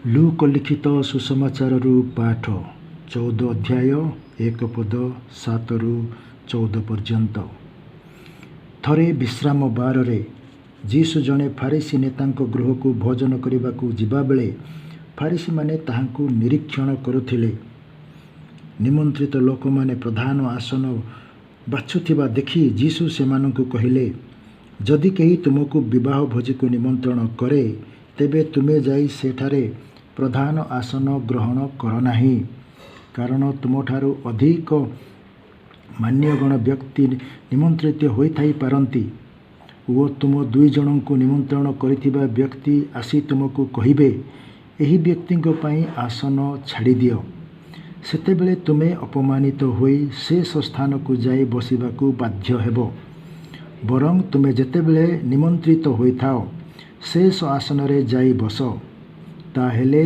ଲୂକ ଲିଖିତ ସୁସମାଚାରରୁ ପାଠ, 14 ଅଧ୍ୟାୟ, 1 ପଦ, 7ରୁ 14 ପର୍ଯ୍ୟନ୍ତ। ଥରେ ବିଶ୍ରାମ ବାରରେ ଯୀଶୁ ଜଣେ ଫାରିସୀ ନେତାଙ୍କ ଗୃହକୁ ଭୋଜନ କରିବାକୁ ଯିବାବେଳେ ଫାରିସୀମାନେ ତାହାଙ୍କୁ ନିରୀକ୍ଷଣ କରୁଥିଲେ। ନିମନ୍ତ୍ରିତ ଲୋକମାନେ ପ୍ରଧାନ ଆସନ ବାଛୁଥିବା ଦେଖି ଯୀଶୁ ସେମାନଙ୍କୁ କହିଲେ, ଯଦି କେହି ତୁମକୁ ବିବାହ ଭୋଜିକୁ ନିମନ୍ତ୍ରଣ କରେ, ତେବେ ତୁମେ ଯାଇ ସେଠାରେ ପ୍ରଧାନ ଆସନ ଗ୍ରହଣ କର ନାହିଁ। କାରଣ ତୁମଠାରୁ ଅଧିକ ମାନ୍ୟଗଣ୍ୟ ବ୍ୟକ୍ତି ନିମନ୍ତ୍ରିତ ହୋଇଥାଇ ପାରନ୍ତି ଓ ତୁମ ଦୁଇ ଜଣଙ୍କୁ ନିମନ୍ତ୍ରଣ କରିଥିବା ବ୍ୟକ୍ତି ଆସି ତୁମକୁ କହିବେ, ଏହି ବ୍ୟକ୍ତିଙ୍କ ପାଇଁ ଆସନ ଛାଡ଼ିଦିଅ। ସେତେବେଳେ ତୁମେ ଅପମାନିତ ହୋଇ ଶେଷ ସ୍ଥାନକୁ ଯାଇ ବସିବାକୁ ବାଧ୍ୟ ହେବ। ବରଂ ତୁମେ ଯେତେବେଳେ ନିମନ୍ତ୍ରିତ ହୋଇଥାଅ, ଶେଷ ଆସନରେ ଯାଇ ବସ। ତାହେଲେ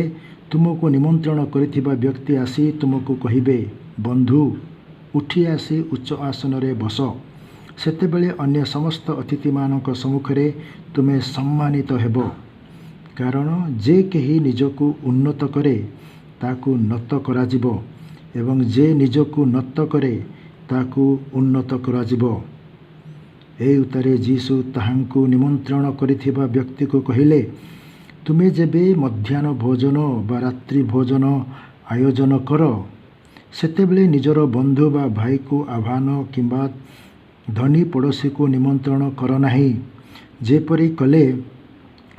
ତୁମକୁ ନିମନ୍ତ୍ରଣ କରିଥିବା ବ୍ୟକ୍ତି ଆସି ତୁମକୁ କହିବେ, ବନ୍ଧୁ, ଉଠି ଆସି ଉଚ୍ଚ ଆସନରେ ବସ। ସେତେବେଳେ ଅନ୍ୟ ସମସ୍ତ ଅତିଥିମାନଙ୍କ ସମ୍ମୁଖରେ ତୁମେ ସମ୍ମାନିତ ହେବ। କାରଣ ଯେ କେହି ନିଜକୁ ଉନ୍ନତ କରେ, ତାକୁ ନତ କରାଯିବ ଏବଂ ଯେ ନିଜକୁ ନତ କରେ, ତାକୁ ଉନ୍ନତ କରାଯିବ। ଏ ଉତ୍ତାରେ ଯୀଶୁ ତାହାଙ୍କୁ ନିମନ୍ତ୍ରଣ କରିଥିବା ବ୍ୟକ୍ତିକୁ କହିଲେ, ତୁମେ ଯେବେ ମଧ୍ୟାହ୍ନ ଭୋଜନ ବା ରାତ୍ରି ଭୋଜନ ଆୟୋଜନ କର, ସେତେବେଳେ ନିଜର ବନ୍ଧୁ ବା ଭାଇକୁ ଆହ୍ୱାନ କିମ୍ବା ଧନୀ ପଡ଼ୋଶୀକୁ ନିମନ୍ତ୍ରଣ କର ନାହିଁ।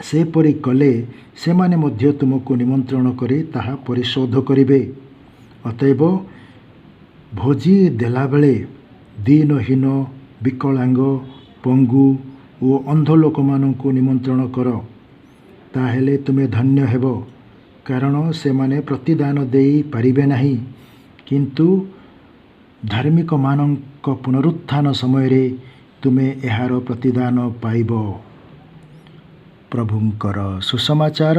ସେପରି କଲେ ସେମାନେ ମଧ୍ୟ ତୁମକୁ ନିମନ୍ତ୍ରଣ କରି ତାହା ପରିଶୋଧ କରିବେ। ଅତଏବ ଭୋଜି ଦେଲାବେଳେ ଦୀନହୀନ, ବିକଳାଙ୍ଗ, ପଙ୍ଗୁ ଓ ଅନ୍ଧ ଲୋକମାନଙ୍କୁ ନିମନ୍ତ୍ରଣ କର। ତାହେଲେ ତୁମେ ଧନ୍ୟ ହେବ, କାରଣ ସେମାନେ ପ୍ରତିଦାନ ଦେଇ ପାରିବେ ନାହିଁ, କିନ୍ତୁ ଧାର୍ମିକମାନଙ୍କ ପୁନରୁତ୍ଥାନ ସମୟରେ ତୁମେ ଏହାର ପ୍ରତିଦାନ ପାଇବ। ପ୍ରଭୁଙ୍କର ସୁସମାଚାର।